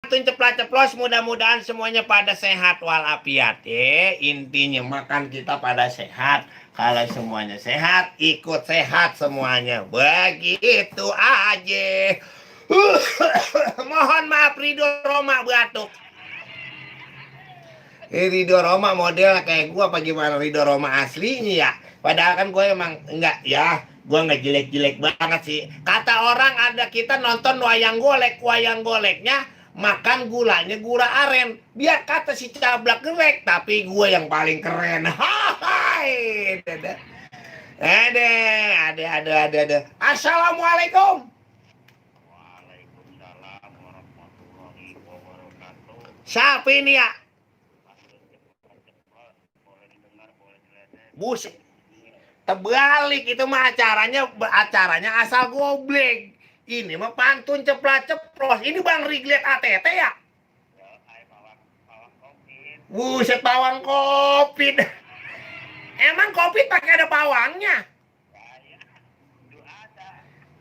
pantun ceplas-ceplos, mudah-mudahan semuanya pada sehat walafiat ya. Intinya makan kita pada sehat. Kalau semuanya sehat, ikut sehat semuanya. Begitu aja. Mohon maaf Ridho Roma batuk. Ridho Roma model kayak gua apa gimana Ridho Roma aslinya ya? Padahal kan gue emang enggak ya, gue nggak jelek-jelek banget sih. Kata orang ada kita nonton wayang goleknya makan gulanya gula aren. Biar kata si Cablak jelek, tapi gue yang paling keren. Hai, ada. Assalamualaikum. Waalaikumsalam warahmatullahi wabarakatuh. Siapa ini ya? Boleh didengar, boleh diledek. Buset. Terbalik itu mah acaranya asal goblek. Ini mah pantun ceplas-ceplos. Ini Bang Riglet ATT ya? Ya, pawang COVID. Buset, pawang COVID. Emang COVID pakai ada pawangnya? Ya, itu ada.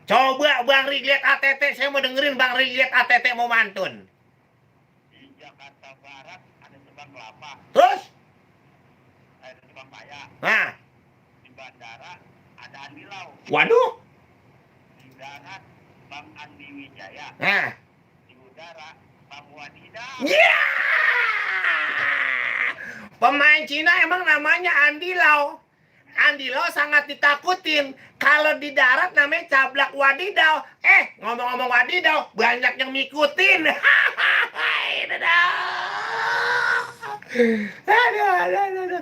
Coba Bang Riglet ATT, saya mau dengerin Bang Riglet ATT mau mantun. Di Jakarta Barat ada Subang Kelapa. Terus? Ada Subang Paya. Nah, Di bandara ada Andi Lau. waduh. Di darat Bang Andi Wijaya. Nah. Di udara Bang Wadidaw. Ya! Pemain Cina emang namanya Andi Lau. Andi Lau sangat ditakutin. Kalau di darat namanya Cablak Wadidaw. Ngomong-ngomong Wadidaw, banyak yang ngikutin. Aduh.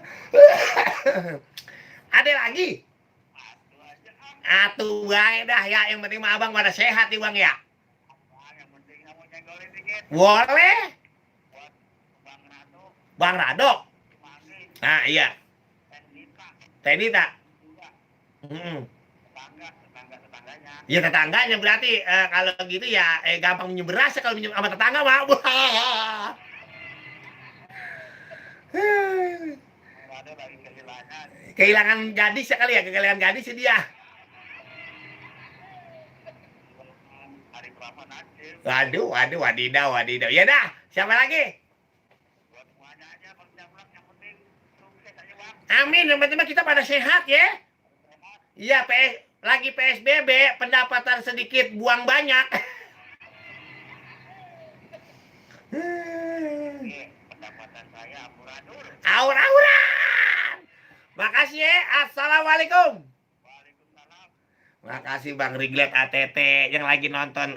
Ada lagi? Satu aja Atuh baik dah ya, yang penting mah abang pada sehat nih Bang ya. yang penting kamu nyenggolin dikit. Boleh, Buat Bang Rado, Bang Rado. Manggi, Nah iya, Tendita, Teddy tak? juga tetangganya. Ya tetangganya berarti kalau gitu ya gampang minjem beras ya kalau minjem sama tetangga mah. Rado lagi kehilangan. Kehilangan gadis ya kali ya, kehilangan gadis ya dia. Hari Prama Nasir. Wadidaw. Ya dah, siapa lagi? Buat semuanya aja Bang Jablak, yang penting sukses aja Bang. Amin, yang penting kita pada sehat ya. Sehat. Iya, lagi PSBB, pendapatan sedikit, buang banyak. Oke, pendapatan saya amburadul. Aur-auran. Makasih ya. Assalamualaikum. Waalaikumsalam. Makasih Bang Riglet ATT yang lagi nonton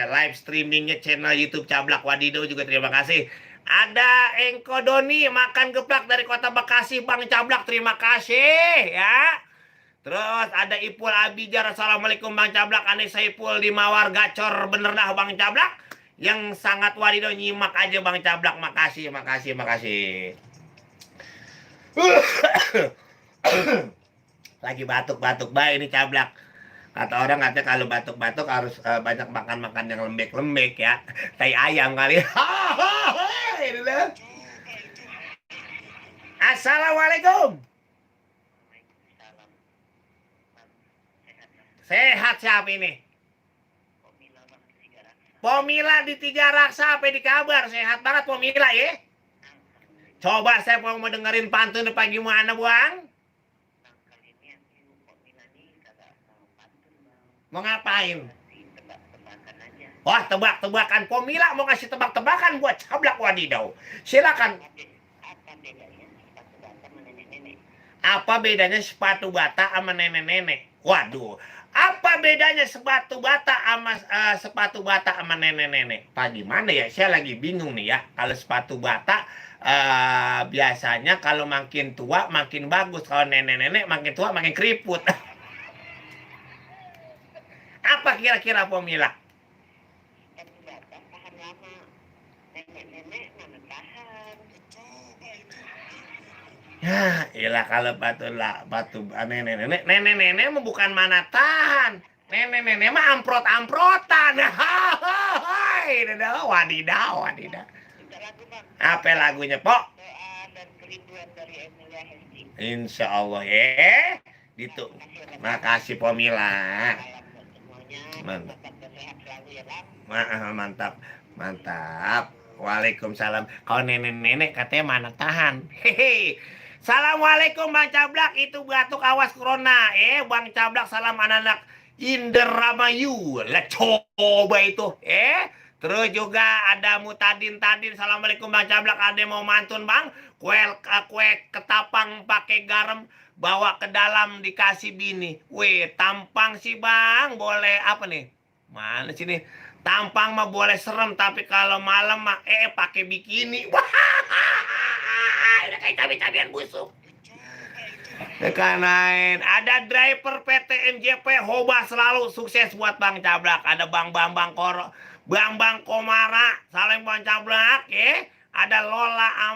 live streamingnya channel YouTube Cablak Wadidaw juga terima kasih. Ada Engko Doni makan geplak dari Kota Bekasi Bang Cablak, terima kasih ya. Terus ada Ipul Abijar, assalamualaikum Bang Cablak. Aneh Saipul di Mawar gacor bener dah Bang Cablak. Yang sangat Wadidaw nyimak aja Bang Cablak, makasih. Lagi batuk-batuk baik ini Cablak. Kata orang katanya kalau batuk-batuk harus banyak makan yang lembek-lembek ya. Tai ayam kali. Assalamualaikum. Waalaikumsalam. Sehat siapa ini? Pomila Bang Tiga Raksa. Pomila di Tiga Raksa, apa di kabar? Sehat banget Pomila ya. Coba saya mau dengerin pantun apa gimana Bang? Kali ini aku Pomila nih kagak mau pantun Bang. Mau ngapain? Kasih tebak-tebakan aja. Wah, tebak-tebakan. Pomila mau ngasih tebak-tebakan buat Cablak Wadidaw. Silakan. Apa bedanya sepatu bata sama nenek-nenek? Apa bedanya sepatu bata sama nenek-nenek? Waduh. Apa bedanya sepatu bata sama nenek-nenek? Pak gimana ya? Saya lagi bingung nih ya. Kalau sepatu bata biasanya kalau makin tua makin bagus. Kalau nenek-nenek makin tua makin keriput. Apa kira-kira Pomila? Sepatu bata tahan lama. Nenek-nenek mana tahan. Ya, iyalah kalau nenek-nenek mah bukan mana tahan. Nenek-nenek mah amprot-amprotan. Wadidaw. Kita lagu Bang. Apa lagunya, Pok? Doa dan kerinduan dari Emilia Hesti. Insya Allah ya. Gitu. Makasih Pomila. Salam buat semuanya. Mantap. Tetap sehat selalu ya Bang. Mantap. Mantap. Waalaikumsalam. Kalau nenek-nenek katanya mana tahan. Hehe. Assalamualaikum Bang Cablak. Itu batuk awas corona. Bang Cablak salam anak-anak Indramayu. Lah coba itu. Terus juga ada Mutadin. Assalamualaikum Bang Cablak. Ada yang mau mantun Bang? Kue ketapang pakai garam. Bawa ke dalam dikasih bini. Weh, tampang sih Bang. Boleh apa nih? Mana sih nih? Tampang mah boleh serem, tapi kalau malam mah pakai bikini. Wah, udah kayak cabai-cabian busuk. Tekanin. Ada driver PT MJP Hoba selalu sukses buat Bang Cablak. Ada Bang Bambang Koro, Bang Komara, salam Bang Cablak, Ada Lola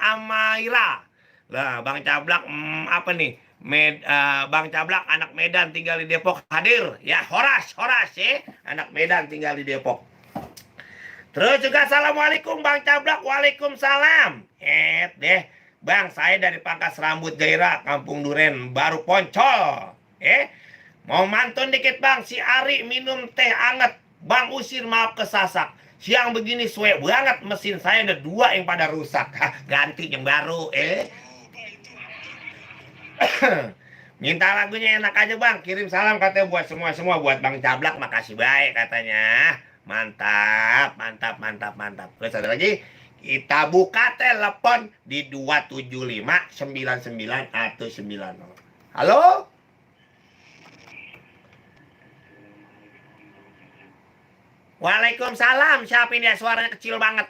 Amaira. Lah, Bang Cablak apa nih? Bang Cablak anak Medan tinggal di Depok hadir. Ya, Horas, anak Medan tinggal di Depok. Terus juga assalamualaikum Bang Cablak. Waalaikumsalam. Deh. Bang, saya dari Pangkas Rambut Gairah, Kampung Duren, baru Poncol. Mau mantun dikit Bang, si Ari minum teh anget. Bang usir maaf kesasak. Siang begini suwe banget, mesin saya ada 2 yang pada rusak. Ganti yang baru, Minta lagunya enak aja Bang. Kirim salam katanya buat semua buat Bang Cablak. Makasih baik katanya. Mantap. Terus ada lagi. Kita buka telepon di 275 99 190. Halo? Waalaikumsalam. Siapa ini ya? Suaranya kecil banget.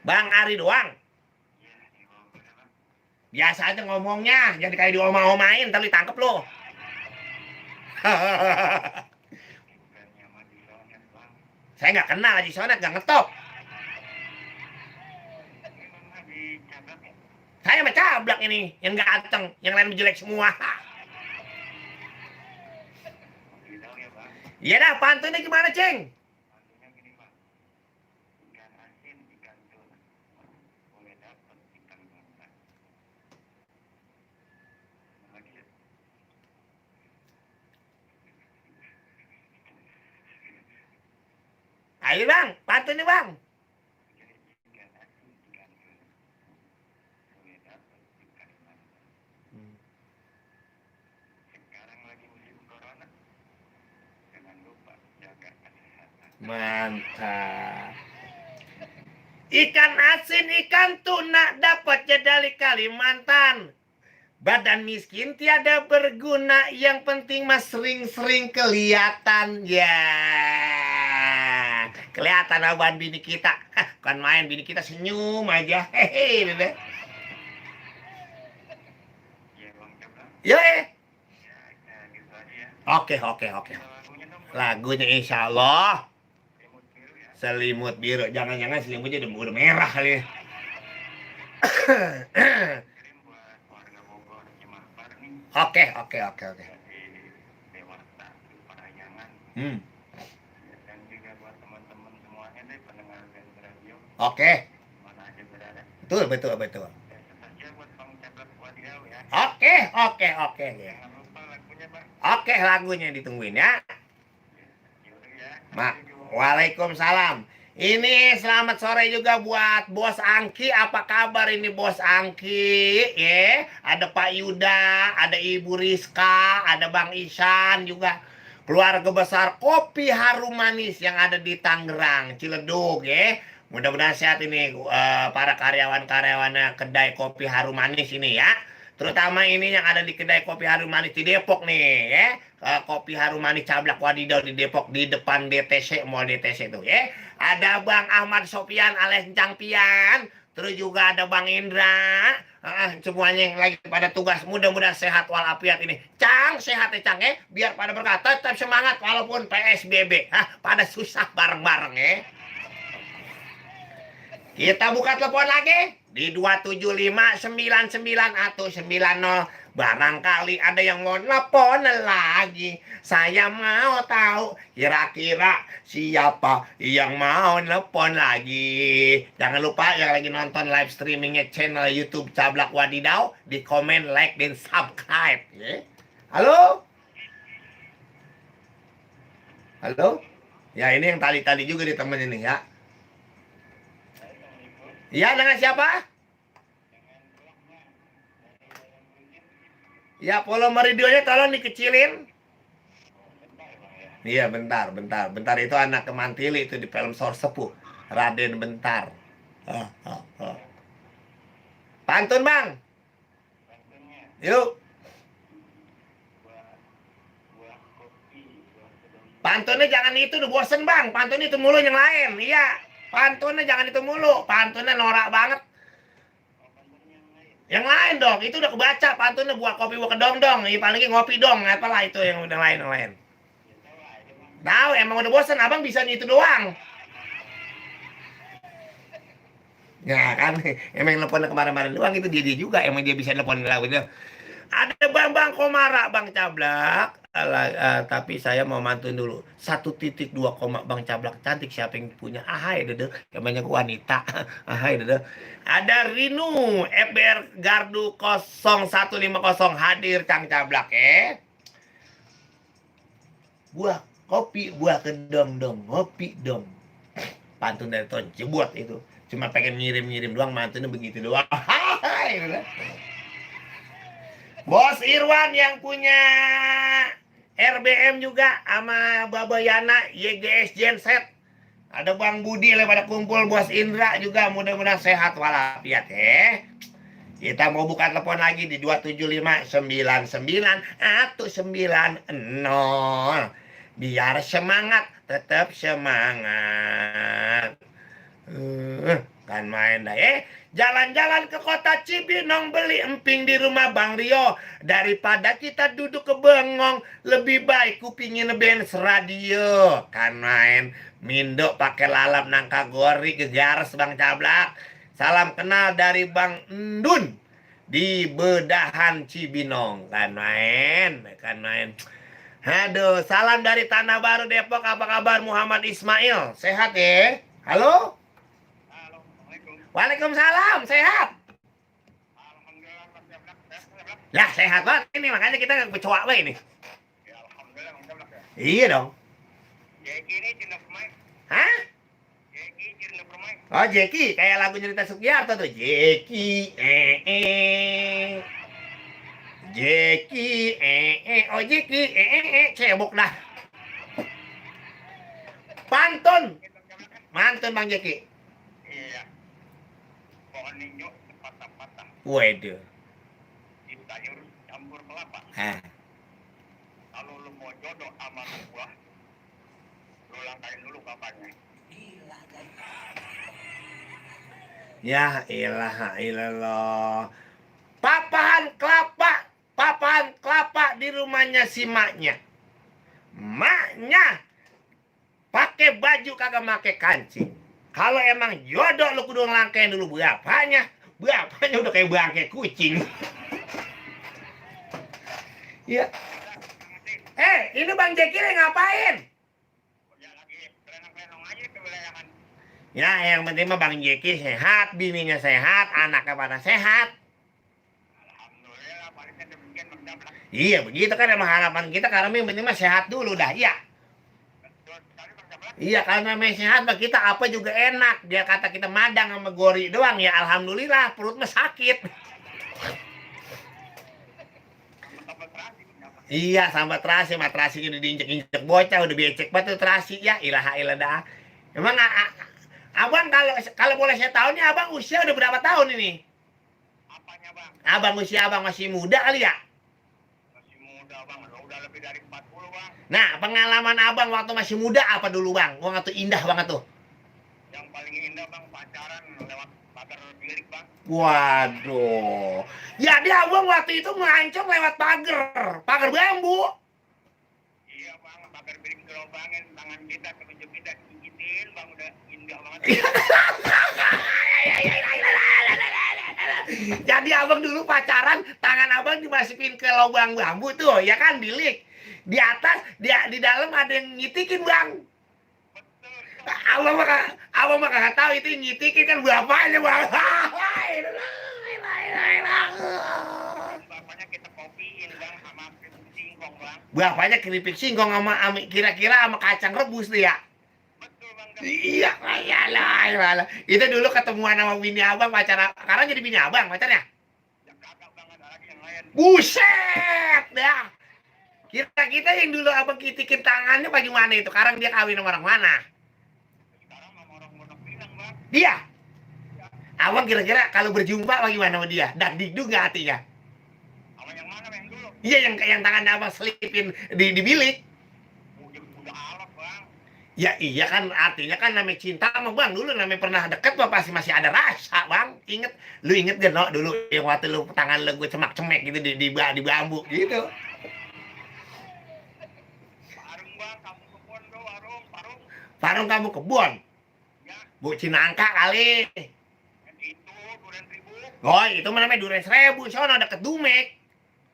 Bang Ari doang. Biasa aja ngomongnya, jadi kayak dioma-omain, ntar ditangkep lo. Saya nggak kenal Haji Sonet, nggak ngetop. Saya mah Cablak ini, yang ganteng, yang lain jelek semua. Iya dah, pantunnya gimana, Ceng? Ayo Bang, pantunnya Bang. Mantap. Ikan asin, ikan tuna dapatnya dari Kalimantan. Badan miskin tiada berguna, yang penting mas sering-sering kelihatan. Ya, kelihatan abang bini kita. Kan main bini kita senyum aja. Hehehe, bebe. Ya, Oke. Lagunya insya Allah Selimut Biru. Jangan-jangan selimutnya udah merah kali ya. Oke. Oke. Betul. Oke. Oke, lagunya ditungguin ya. Waalaikumsalam. Ini selamat sore juga buat Bos Angki. Apa kabar ini Bos Angki? Ada Pak Yuda, ada Ibu Rizka, ada Bang Isan juga. Keluarga besar Kopi Harum Manis yang ada di Tangerang, Ciledug. Mudah-mudahan sehat ini para karyawan-karyawannya kedai Kopi Harum Manis ini ya. Terutama ini yang ada di kedai Kopi Harum Manis di Depok nih, Kopi Harum Manis Cablak Wadidaw di Depok, di depan DTC, Mall DTC tuh, Ada Bang Ahmad Sopian alias Cang Pian, terus juga ada Bang Indra, semuanya yang lagi pada tugas, mudah-mudahan sehat walafiat ini. Cang, sehat ya Cang, biar pada berkata tetap semangat walaupun PSBB, pada susah bareng-bareng, Kita buka telepon lagi di 27599 Barangkali ada yang mau telepon lagi. Saya mau tahu kira-kira siapa yang mau telepon lagi. Jangan lupa yang lagi nonton live streamingnya channel YouTube Cablak Wadidaw, di komen, like, dan subscribe. Halo? Halo? Ya ini yang tali-tali juga ditemenin nih ya. Iya dengan siapa? Ya volume radionya tolong dikecilin. Iya bentar itu anak kemantili itu di film Sor Sepuh. Raden Bentar. Ah, ah, ah. Pantun bang, yuk. Pantunnya jangan itu, udah bosen bang. Pantun itu mulu yang lain. Iya, pantunnya jangan itu mulu. Pantunnya norak banget. Yang lain dong, itu udah kebaca. Pantunnya buah kopi buah kedong dong. Iya paling ngopi dong. Apalah itu yang udah lain yang lain. Tahu emang udah bosen. Abang bisa itu doang. Ya kan, emang nelfon kemarin-kemarin doang itu dia juga. Emang dia bisa nelfon lagu itu. Ada Bang Komara, Bang Cablak. Tapi saya mau mantun dulu. 1,2 Bang Cablak cantik siapa yang punya? Ahai dede, yang banyak wanita. Ahai dede. Ada Rinu FBR Gardu 0150 hadir Kang Cablak Buah kopi, buah kedong dong, ngopi dong. Pantun dari Ton Cibuat itu. Cuma pengen ngirim-ngirim doang, mantunnya begitu doang. Hai dede. Bos Irwan yang punya RBM juga sama Baba Yana YGS Genset. Ada Bang Budi pada kumpul, Bos Indra juga mudah-mudahan sehat walafiat Kita mau buka telepon lagi di 27599 biar semangat, tetap semangat. Kan main dah jalan-jalan ke kota Cibinong beli emping di rumah Bang Rio daripada kita duduk ke bengong, lebih baik kupingin bens radio. Kan main Mindo pakai lalap nangka gori ke garas Bang Cablak. Salam kenal dari Bang Endun di Bedahan Cibinong. Kan main. Aduh, salam dari Tanah Baru Depok. Apa kabar Muhammad Ismail? Sehat ya? Halo? Waalaikumsalam, sehat. Lah sehat banget ini, makanya kita kecoa we ini. Iya dong. Hah? Oh Jeki, kayak lagu cerita Sugiarto tuh. Jeki, Jeki, oh Jeki, cebok dah. Pantun, mantun Bang Jeki. Iya. Pohon ninjo patah-patah. Waduh. Sayur campur kelapa. Kalau lu mau jodoh sama gua, lu langkain dulu kapannya. Ya ilah. Papahan kelapa di rumahnya si maknya. Maknya pakai baju kagak pakai kancing. Kalau emang jodoh lu kudu ngelangkain dulu bapaknya udah kayak bangke kucing. Iya. Ini Bang Jeki ngapain? Ya lagi kelenong-kelenong aja ke wilayahan. Ya, yang penting mah Bang Jeki sehat, bininya sehat, anaknya pada sehat. Alhamdulillah, paling demikian Bang Cablak. Iya, begitu kan emang harapan kita karena yang penting mah sehat dulu dah, iya. Betul sekali Bang Cablak. Iya, karena memang sehat mah kita apa juga enak. Dia kata kita madang sama gori doang ya, alhamdulillah perut mah sakit. Iya, sama terasi, matrasi udah diinjek-injek bocah, udah becek banget tuh terasi ya, ilaha ilah dah. Emang abang kalau boleh saya tahu nih, abang usia udah berapa tahun ini? Apanya Bang? Abang usia abang masih muda kali ya? Masih muda Bang, udah lebih dari 40 Bang. Nah, pengalaman abang waktu masih muda apa dulu bang? Wah tuh indah banget tuh. Yang paling indah Bang pacaran lewat pagar bilik Bang. Waduh. Jadi abang waktu itu melancong lewat pagar bambu. Iya Bang, pagar bilik gelobangin tangan kita ke baju kita gigitin Bang, udah indah banget. Jadi abang dulu pacaran, tangan abang dimasukin ke lubang bambu tuh, ya kan bilik. Di atas, di dalam ada yang ngitikin bang. Abang mah kagak tahu itu yang ngitikin kan bapaknya bang. Bapaknya kita kopiin Bang sama singkong Bang. Bapaknya keripik singkong sama kira-kira sama kacang rebus tuh ya. Betul bang. Iya, iyalah. Itu dulu ketemuan sama bini abang pacar, sekarang jadi bini abang pacarnya. Ya kakak bang, ada lagi yang lain. Buset dah. Kita yang dulu abang kitikin tangannya bagaimana itu? Sekarang dia kawin sama orang mana? Sekarang sama orang Pondok Pinang bang. Dia. Abang kira-kira kalau berjumpa bagaimana sama dia? Dak dikduk nggak hatinya? Sama yang mana yang dulu? Iya, yang tangannya abang selipin di bilik. Udah alot bang. Ya iya kan, artinya kan namanya cinta sama bang. Dulu namanya pernah deket bang, pasti masih ada rasa bang. Lu inget gak no, dulu yang waktu lu tangan lu gue cemak-cemek gitu di bambu gitu. Warung bang, kamu kebun tuh warung, warung. Parung kamu kebun, Ya, Bu Cinangka kali. yang itu Duren Ribu. Oh itu mah namanya Duren Seribu, sono deket Dumek.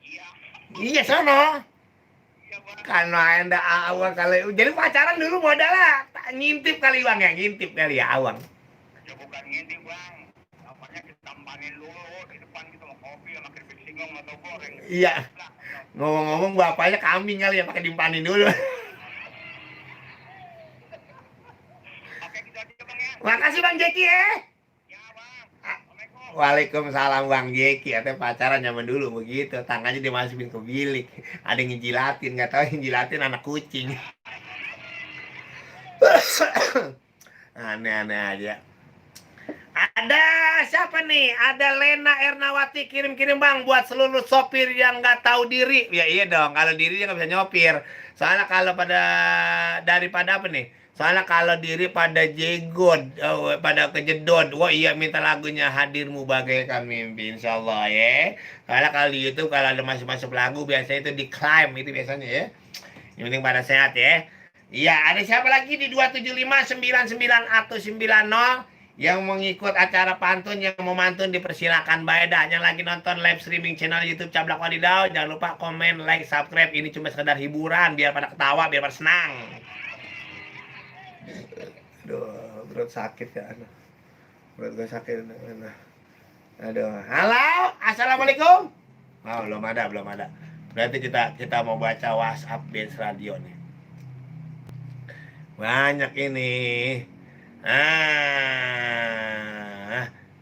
Iya, Iya sono. iya bang. Kan ada awang kali. Jadi pacaran dulu modalnya ngintip kali bang ya, ngintip kali ya awang. Ya bukan ngintip bang. Apanya ditampanin dulu di depan gitu sama kopi sama keripik singkong atau goreng. Iya. Nah, Ngomong-ngomong bapaknya kambing kali ya, pakai dimpanin dulu. oke gitu aja bang ya. Makasih Bang Jeki ya. Ya bang. Assalamualaikum. Waalaikumsalam Bang Jeki. Atau pacaran zaman dulu begitu, tangannya dimasukin ke bilik. Ada yang ngejilatin, nggak tahu yang jilatin anak kucing. Aneh-aneh aja. Ada siapa nih? Ada Lena Ernawati kirim-kirim bang buat seluruh sopir yang nggak tahu diri. Ya iya dong, kalau diri dia nggak bisa nyopir. Soalnya kalau daripada apa nih? Soalnya kalau diri pada jegod, pada kejedot. Wah iya, minta lagunya Hadirmu Bagaikan Mimpi, insya Allah ya. Soalnya kalau di YouTube kalau ada masuk-masuk lagu biasanya itu diklaim itu biasanya ya. Yang penting pada sehat ya. Iya, ada siapa lagi di 27599 atau 90 yang mengikut acara pantun, yang mau mantun dipersilakan baedah. Yang lagi nonton live streaming channel YouTube Cablak Wadidaw, jangan lupa komen, like, subscribe. Ini cuma sekedar hiburan biar pada ketawa, biar pada senang. Aduh, perut sakit ya anak. Perut gue sakit anak. Aduh, halo, assalamualaikum. Oh, belum ada. Berarti kita mau baca WhatsApp Benz Radio nih. Banyak ini.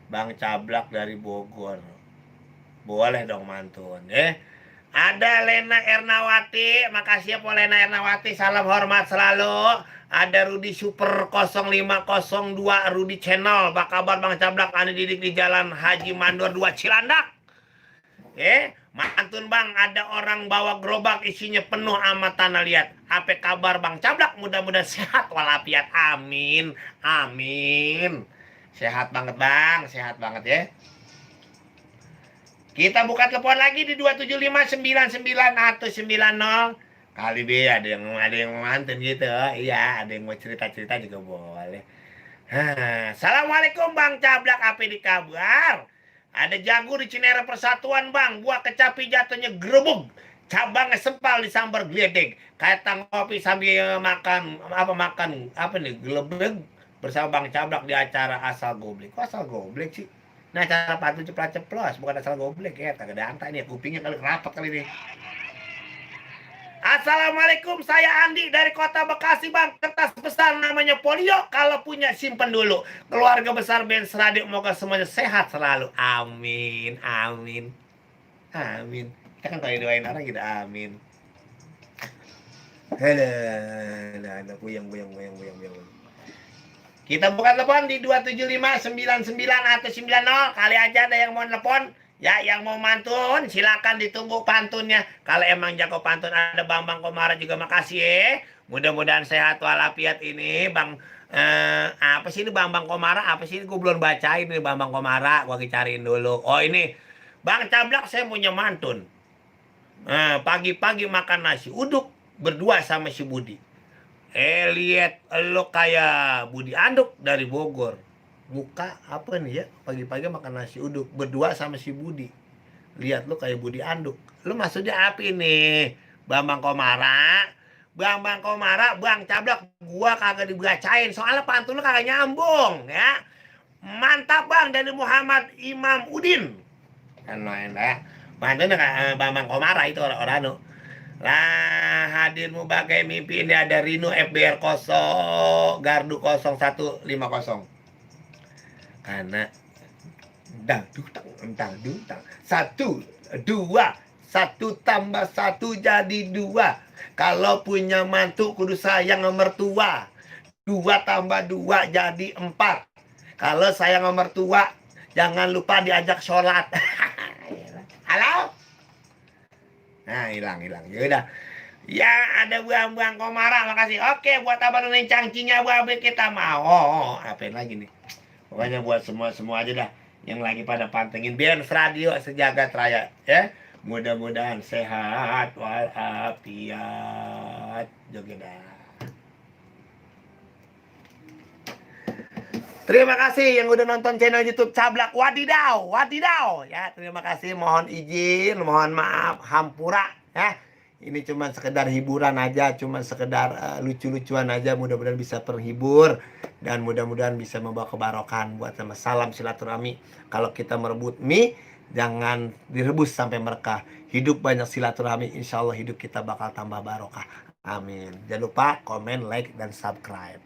Bang Cablak dari Bogor. Boleh dong mantun. Ada Lena Ernawati. Makasih ya Po Lena Ernawati. Salam hormat selalu. Ada Rudi Super 0502 Rudi Channel. Apa kabar Bang Cablak? Ane didik di Jalan Haji Mandor 2 Cilandak. Mantun bang, ada orang bawa gerobak isinya penuh sama tanah liat. Apa kabar Bang Cablak? Mudah-mudahan sehat walafiat. Amin. Sehat banget bang, sehat banget ya. Kita buka telepon lagi di 27599 atau 90. Kali B ada yang mau mantun gitu. Iya, ada yang mau cerita-cerita juga boleh. Assalamualaikum Bang Cablak, apa di kabar? Ada jago di Cinere Persatuan bang, buah kecapi jatuhnya gerebug, cabangnya sempal disambar geledek, kayak ngopi sambil makan apa nih geledek bersama Bang Cablak di acara Asal Goblek. Kok Asal Goblek sih? Nah acara pantun ceplas-ceplos, bukan Asal Goblek ya. Kagak ada angka nih, kupingnya kali rapat kali nih. Assalamualaikum, saya Andi dari kota Bekasi bang. Kertas besar namanya polio, kalau punya simpen dulu. Keluarga besar Benz Radio, moga semuanya sehat selalu. Amin. Kita kan kalau doain orang gitu, amin. Ada puyeng. Kita buka telepon di 27599 atau 90. Kali aja ada yang mau telepon. Ya, yang mau mantun, silakan ditunggu pantunnya. Kalau emang jago pantun, ada Bambang Komara juga, makasih ya. Mudah-mudahan sehat walafiat ini, Bang. Apa sih ini Bambang Komara? Apa sih ini? Gue belum bacain nih Bambang Komara. Gue cariin dulu. Oh ini, Bang Cablak saya punya mantun. Pagi-pagi makan nasi uduk berdua sama si Budi. Lihat lo kayak Budi Anduk dari Bogor. Muka apa nih ya, pagi-pagi makan nasi uduk berdua sama si Budi. Lihat lu kayak Budi Anduk. Lu maksudnya apa ini Bambang Komara? Bang Cablak gua kagak dibacain soalnya pantun lu kagak nyambung ya. Mantap bang, dari Muhammad Imam Udin. Kan main ya. Pantunnya Bambang Komara itu orang-orang Lah hadirmu bagai mimpi ini ada Rino FBR 0 Gardu 0150. Karena dang dutang. 1 2 1 tambah 1 jadi 2. Kalau punya mantu kudu sayang mertua. 2 tambah 2 jadi 4. Kalau sayang mertua jangan lupa diajak sholat. Halo? Nah, hilang. Ya udah. Ya, ada buang-buang komara, makasih. Oke, buat abang dan cangcinya babe kita mau. Apain lagi nih? Pokoknya buat semua aja dah yang lagi pada pantengin Bians Radio sejagat raya ya. Mudah-mudahan sehat walafiat. Jogedah. Terima kasih yang udah nonton channel YouTube Cablak Wadidaw ya. Terima kasih, mohon izin, mohon maaf, hampura ya. Ini cuma sekedar hiburan aja, cuma sekedar lucu-lucuan aja. Mudah-mudahan bisa terhibur dan mudah-mudahan bisa membawa kebarokan buat sama. Salam silaturahmi. Kalau kita merebut mie, jangan direbus sampai merekah. Hidup banyak silaturahmi, insya Allah hidup kita bakal tambah barokah. Amin. Jangan lupa komen, like, dan subscribe.